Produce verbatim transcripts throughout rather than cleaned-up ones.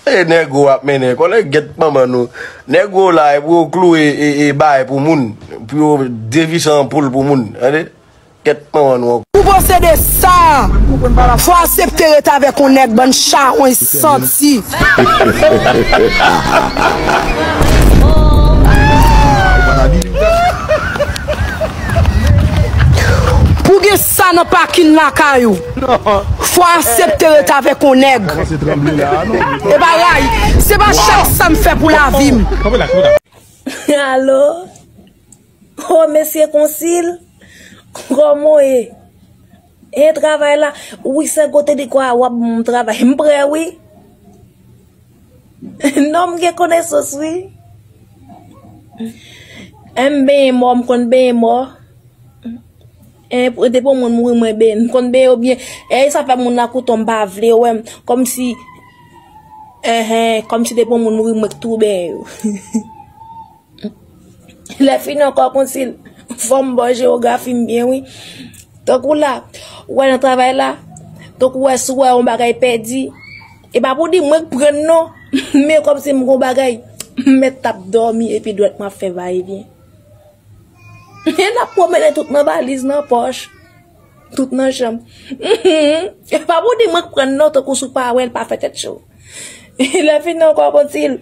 E nègwo ap mennen kòlè, gèt manman nou. Nègwo la e pou yo kloure e, e bay pou moun, pou yo devise anpoul pou moun. Tande? Gèt manman nou ankò. Pou posede sa, fò aksepte ret avèk yon nèg, bann chawony santi. Pou gen sa nan pakin lakay ou, fò aksepte ret avèk yon nèg. E bagay, se pa chak sa m fè pou lavi m. Alo? Oh, mesye Konsil, kòman w ye? E travay la? Wi, sè, kote di kwa w ap ban m travay? M prè, wi. Non, m gen konesans, wi. E m benyen mò, m konn benyen mò. E depi yon moun mouri, mwen benyen. M konn benyen yo byen. E sa fè moun la kouton m pa vle wè m. Kòmsi, enhen, kòmsi depi yon moun mouri, mwen k tou benyen yo. Lè fini ankò Konsil, fò m ba w jewografi m byen, wi. Tankou la, ou wè nan travay la, tankou wè si w wè yon bagay pèdi, e pa pou di mwen k pran l non, men kòmsi m gon bagay, m mèt t ap dòmi epi dwèt mwen ap fè vayevyen. E n ap pwomennen tout nan valiz, nan pòch. Tout nan chanm. E pa pou di mwen k pran l non, tankou si w pa wè l, pa fè tèt cho. Lè fini ankò Konsil,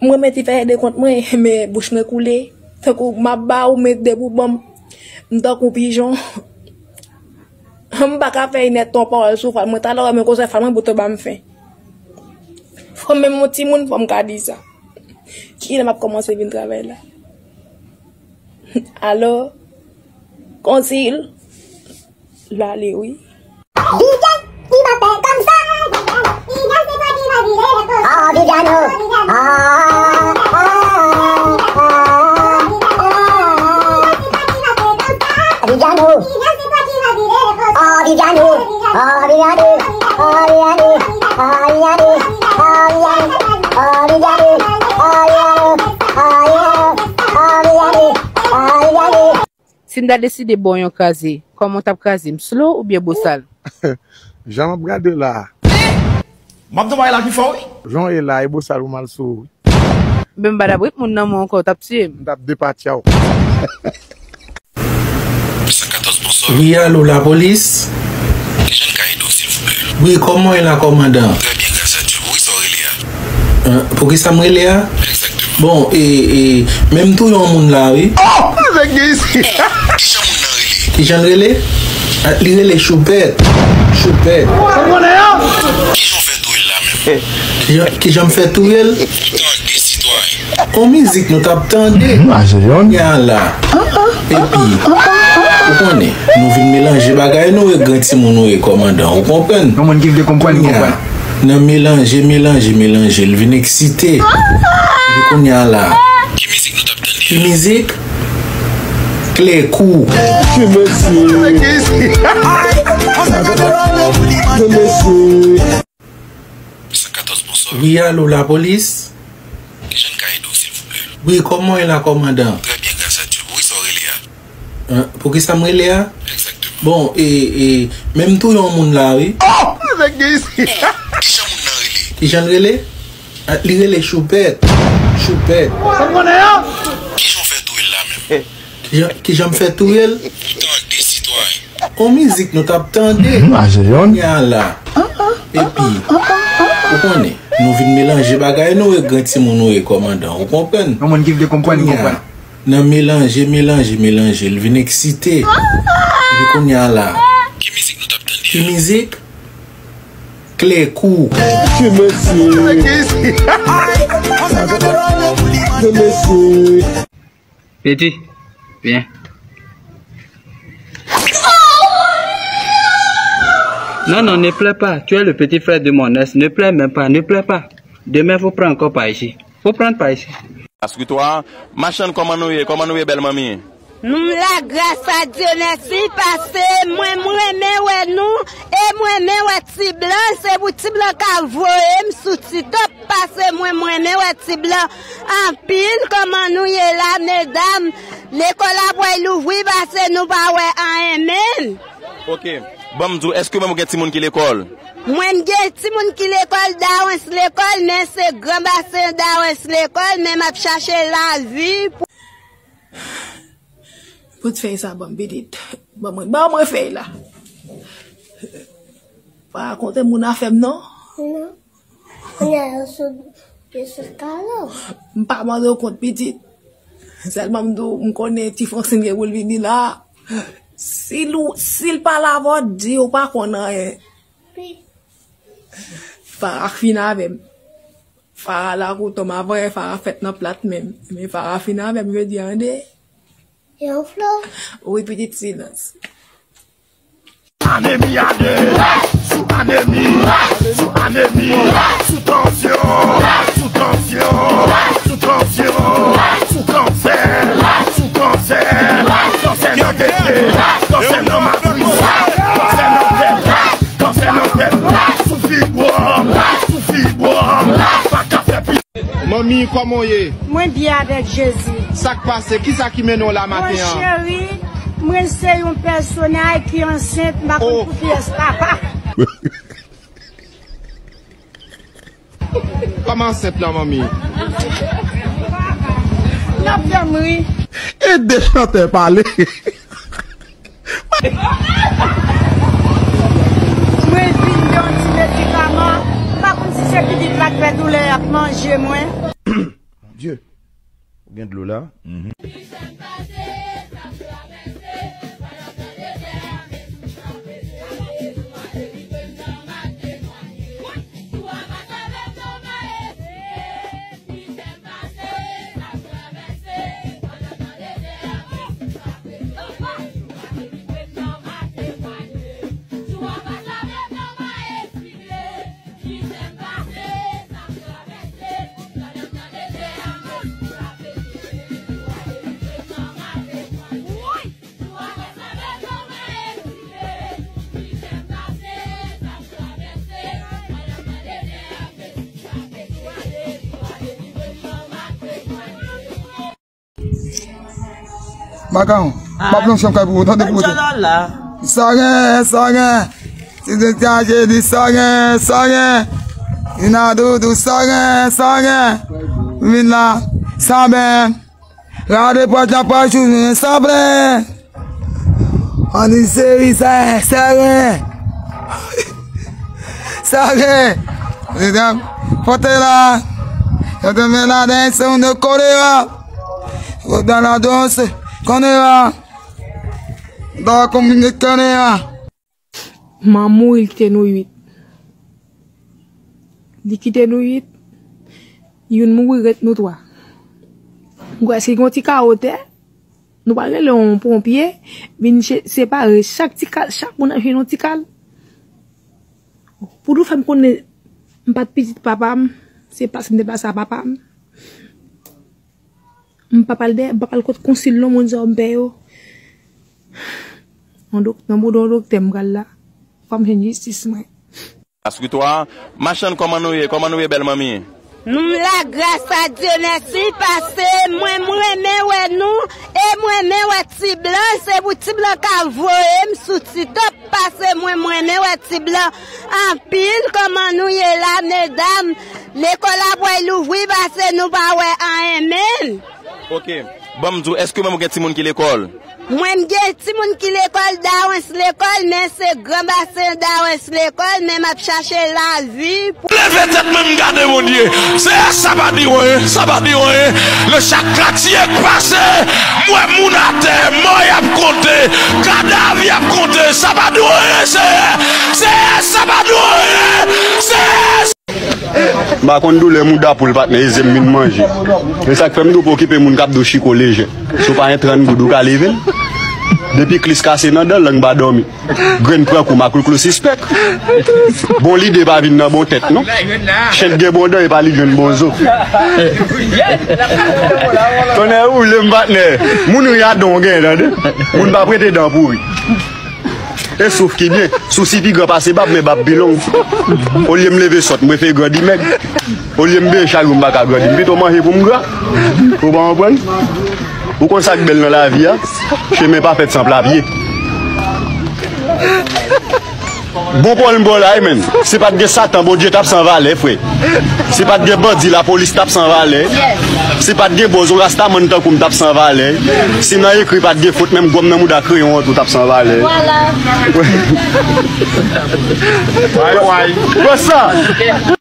mwen mete fè de kont mwen, men bouch mwen koule. Tankou m ap ba ou, men depi w ban m, m tankou pijon. M pa ka fè inèdtan yon pawòl sou fal mwen. Talè w wè mwen konsa, fal mwen bouton ba m fen. Fò m menm yon timoun, fò m ka di sa. Kilè m ap kòmanse vin travay la? Alo? Konsil? L ale, wi. Bidè, ki mantè kòmsa? Bidè, se pa ki va vire lè konsa. Ah, Bidè, non. Ah, ah, ah, ah. Bidè, non. Ah, Bidè, non. Ah, Bidè, non. Ah, Bidè, non. Ah, Bidè, non. Ah, Bidè, non. Ah, Bidè, non. Ah, Bidè, non. Ah, Bidè, non. Ah, Bidè, non. Ah, Bidè, non. Ah, Bidè, non. Si m ta deside ba w yon kraze, kòman w t ap kraze m? Slow oubyen bosal? Jan m ap gade w la a. M ap di w bagay la pi fò, wi. Jan w ye la a, e bosal ou m al sou ou, wi. Men m pa t ap ret moun nan men w ankò, w t ap tiye m. M t ap depatya w. Wi, alo, lapolis? Kijan n ka ede w, silvouplè? Wi, kòman w ye la, kòmandan? Trè byen, gras a Dye. Poukisa w rele a? Poukisa m rele a? Egzakteman. Bon, e, e, men m touye yon moun la, wi. Oh! Nèg gen isi. Kijan moun nan rele? Kijan l rele? Ah, li rele Choupèt. Choupèt. Ou konnen an? Kijan w fè touye l la menm? Kijan, kijan m fè touye l? Tande, sitwayen. On mizik nou t ap tande. Nya la. Epi, ou konnen, nou vin melanje bagay nou e gran timoun nou e kòmandan. Ou konprann? Yon moun ki vle konprann, konprann. Nan melanje, melanje, melanje, l vin eksite. Epi kounye a la. Ki mizik nou t ap tande? Ki mizik? Klekou. Ti mesye. Ti mesye. Wi, alo, lapolis? Kijan n ka ede w, silvouplè? Wi, kòman w ye la, kòmandan? Trè byen, gras a Dye. Poukisa w rele a? Poukisa m rele a? Egzakteman. Bon, e, e, men m touye yon moun la, wi. Oh! Nèg gen isi. Kijan moun nan rele? Kijan l rele? Ah, li rele Choupèt. Choupèt. Sa m konnen an? Kijan w fè touye l la menm? Kijan, kijan m fè touye l? Tande, sitwayen. On mizik nou t ap tande. Nya la. Epi, ou konnen, nou vin melanje bagay nou e gran timoun nou e kòmandan. Ou konprann? Yon moun ki vle konprann, konprann. Nan melanje, melanje, melanje, l vin eksite. Epi kounye a la. Ki mizik nou t ap tande? Ki mizik? Klekou. Ti mesye. Ti mesye. Petit, viens. Non, non, ne pleure pas. Tu es le petit frère de mon ex. Ne pleure même pas, ne pleure pas. Demain, faut prendre encore par ici. Faut prendre par ici. Aswitwa, machann, kòman nou ye? Kòman nou ye, bèl manmi? Nou la, gras a Dye, mèsi, pase mwen, mwen renmen wè nou, e mwen renmen wè Ti Blan, se pou Ti Blan ka voye m sou TikTok. Pase mwen, mwen renmen wè Ti Blan anpil. Kòman nou ye la, medam? Lekòl ap wè louvri, pase nou pa wè anyen menm. Ok. Ban m di w, èske menm ou gen timoun ki lekòl? Mwen, m gen timoun ki lekòl, Dawens lekòl, men se Gran Basen Dawens lekòl, men m ap chache lavi pou. Pot fèy sa ban m, pitit. Ban mwen, ban mwen fèy la. Pa rakonte moun afè m, non. Non. Kounye a, yo sou, yo sou kalo. M pa mande w kont, pitit. Sèlman m di w, m konnen ti Fransine gen pou l vini la. Si l, si l pale avè w, di w pa konn anyen. Wi. Fara fin avè m. Fara la kouton m avè, Fara fèt nan plat menm. Men Fara fin avè m jodi a, tande. Yon flo. Wi, pitit, silans. Anemi a de, sou anemi, sou anemi, sou tansyon, sou tansyon, sou tansyon, sou kansè, sou kansè, kansè nan tete, kansè nan matris, kansè nan tèt, kansè nan tèt, sou fibwòm, sou fibwòm, pa ka fè pi. Manmi, kòman w ye? Mwen byen avèk Jezi. Sa k pase? Kisa ki mennen w la maten an? Mwen cheri, mwen se yon pèsonaj ki ansent, m pa konn pou kiyès papa. Kòman ansent lan, manmi? N ap fè m ri. Ede chantè pale. Mwen vin gen yon ti medikaman. M pa konn si se pitit la k fè doulè y ap manje mwen. Bondye, ou gen dlo la? Mhm. Makawon, ah, m ap lanse yon kay pou ou, tande pou ou. Sa gen, sa gen. Si se chaje di sa gen, sa gen. Vin la doudou, sa gen, sa gen. Vin la, sa ben. Rade pòt la pa jou, men sa plen. Ann seri sa, seren. Seren. Pote la. Yo te men la den se yon de kolera. Yo dan la don se kolera. Ba kominike kolera. Manman mouri, li kite nou uit. Li kite nou uit. Youn mouri, ret nou twa. Ou kwè si gen yon ti kawo tè, nou pral rele yon ponpye, vin che-, separe chak ti kal, chak moun ap jwenn yon ti kal. Pou nou fè m konnen m pa t pitit papa m, se pas m te pase a papa m. M pa pral dèyè, m pa pral kot konsil non, moun sa yo m pè yo. Yon dok-, nan bouda yon doktè m pral la. Fò m jwenn jistis mwen. Askitwa, machann, kòman nou ye? Kòman nou ye, bèl manmi? Nou la, gras a Dye, mèsi, pase mwen, m renmen wè nou, e m renmen wè ti blan, se pou ti blan ka voye m sou ti top. Pase mwen, m renmen wè ti blan anpil. Kòman nou ye la, medam? Lekòl ap wè louvri, pase nou pa wè anyen menm. Ok. Ban m di w, èske menm ou gen timoun ki lekòl? Mwen, m gen timoun ki lekòl, Dawens lekòl, men se Gran Basen Dawens lekòl, men m ap chache lavi pou. Leve tèt mwen, m gade Bondye. Seyè, sa pa di w anyen, sa pa di w anyen. Nan chak katye k pase, m wè moun atè, mò y ap konte, kadav y ap konte, sa pa di w anyen, Seyè. Seyè, sa pa di w anyen, Seyè. M pa konn doulè mouda poul, patnè, e ze m vin manje. E sa k fè m di w pa okipe moun k ap di w chiko lejè. Si w pa gen trant goud, ou ka leve l. Depi klis kase nan dan, lang pa dòmi. Grenn pran kou, makoulkou sispèk. Bon lide pa vin nan bon tèt, non. Chen t gen bon dan, e pa li jwenn bon zo. Tonnè woule m, patnè. Moun ri a dan w gen, tande. Moun pa prete dan pou ri. E souf ki byen. Sousi pi gran pase bab, men bab pi long. Olye m leve sòt, m prefere grandi mèg. Olye m benyen chak jou, m pa ka grandi. M pito manje pou m gra. Ou pa konprann? Ou konn sa k bèl nan lavi a? Chemen pa fèt san pla pye. Bon pòl m bò la wi, menn. Si pa t gen Satan, Bondye t ap san valè, frè. Si pa t gen bandi, lapolis t ap san valè. Si pa t gen bòz, yon rastamann tankou m t ap san valè. Si nan ekri pa t gen fot, menm gòm nan mouda kreyon an tou t ap san valè. Vwala. Wè sa.